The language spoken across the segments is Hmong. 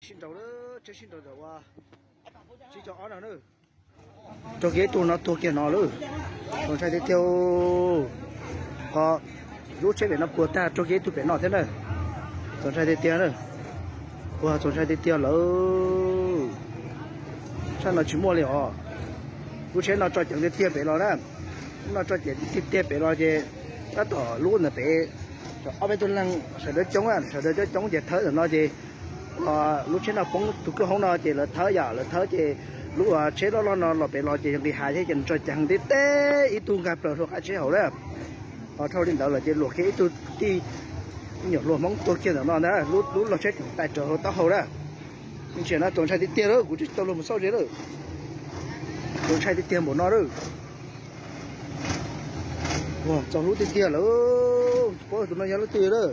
Sib nraus lawm, tsheb sib nraus ntawm ua tsib caug ob no na. Raug kiag ib tug no tuag kiag no lawm. Txaus ntshai tiag tiag. Ho lub tsheb pem no puas tag raug kiag ib tug pem no thiab na. Txaus ntshai tiag tiag na. Ua txaus ntshai tiag tiag lawm. Tshaj no tsis muaj li os. Lub tsheb no tso ceev tiag tiag pem los na. Lub no tso ceev tiag tiag pem los ces tab tom lub ntawm pem ob peb tug leeg sawv daws coob, sawv daws coob coob ces thawb ntawm no ces lub tsheb no poob tus kwj hoob no ces lawv thawb yom, lawv thawb ces lub tsheb loj loj no los pem los ces nqis hais thiab ces nws tso ceev tib teb ib tug nkag plaws rau qab tsheb hauv na. Ho dhau li ntawd los ces luag kiag ib tug tij nyuam hluas Hmoob tuag kiag ntawm no ntag, lub lub log tsheb tseem tais rawv hauv taub hau na. Ntsia no txaus ntshai tiag tiag lawm, kuv tsis tau luag mus xauj ze lawm. Txaus ntshai tiag tiag npaum no lawm. Txaus hlub tiag tiag lawm, tsis paub tus no yog leej twg lawm.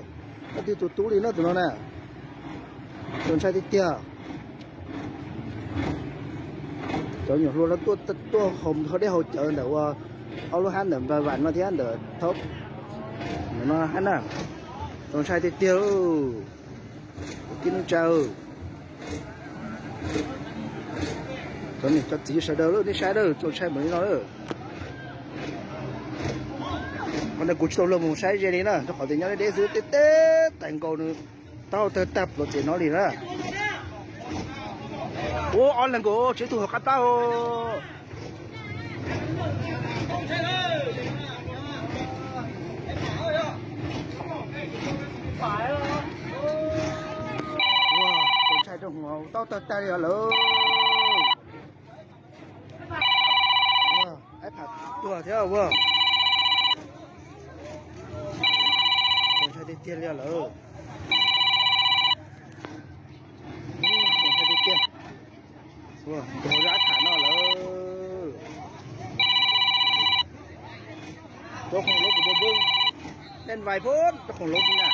Leej twg tus tub li no tus no na. Txaus ntshai tiag tiag. Cov nyuam hluas no tuaj haus dej haus cawv ntawm ua ob lub hab ntawm Npaj Vam no thiab ntawm thaub no hab na. Txaus ntshai tiag tiag. Kwv tij neej tsa, cov niam cov txiv sawv daws, nej saib na, txaus ntshai npaum li no lawm. Qhov ntawd kuv tsis tau luag mus saib ze li na, rau qhov tias nyob deb deb xwb, tej teb tais nkaus nws taub hau tawg tag pluav txias no li na. Ua ob leeg nkaus tsev tug hauv qab plab. Txaus ntshai rau hauv taub tawg tag li os lawm. Aib pham tuag thiab ua. Txaus ntshai tiag tiag li os lawm. Txaus ntshai tiag tiag. Ua, tus hauv zaj aib pham no lawm. Rau khoom lub kuv mus npwb, nej vais phub rau khoom lub na.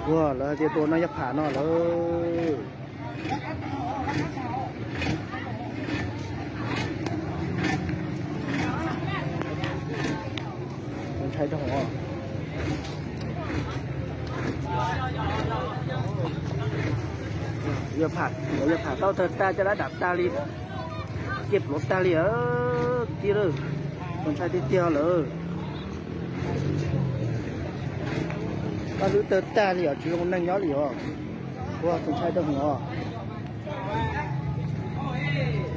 Ua, lawv hais tias tus no yog pham no lawm. Ntshai rau hauv. Yog pham, yog pham taub tawg tag, caj dab dam tag li, ciaj pluav tag li, kwv tij lawm. Txaus ntshai tiag tiag lawm. Paj hlwb tawg tag li os, tsis zoo neeg nyob li os. Ua, txaus ntshai rau hauv.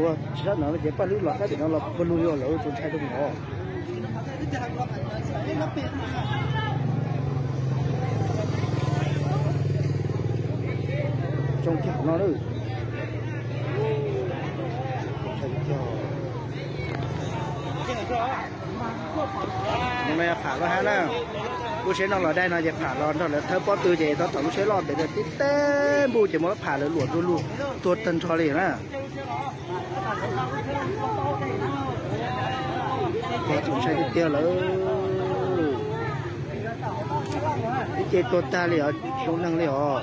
Ua, tsis sab no ces paj hlwb los sab tim no los pag lug yog lawm, txaus ntshai rau hauv. Tsoo kiag qhov no lawm. Mus no yog pham loj hab na. Lub tsheb no los daig no ces pham los nrog lawv thawb pob tw ces tab tom lub tsheb loj pem tib teb npuj ces muab pham lawv luam du lug tuag tag nrho li na. Txaus ntshai tiag tiag lawm. Ib ce tuag tag li os, tsis zoo neeg li os.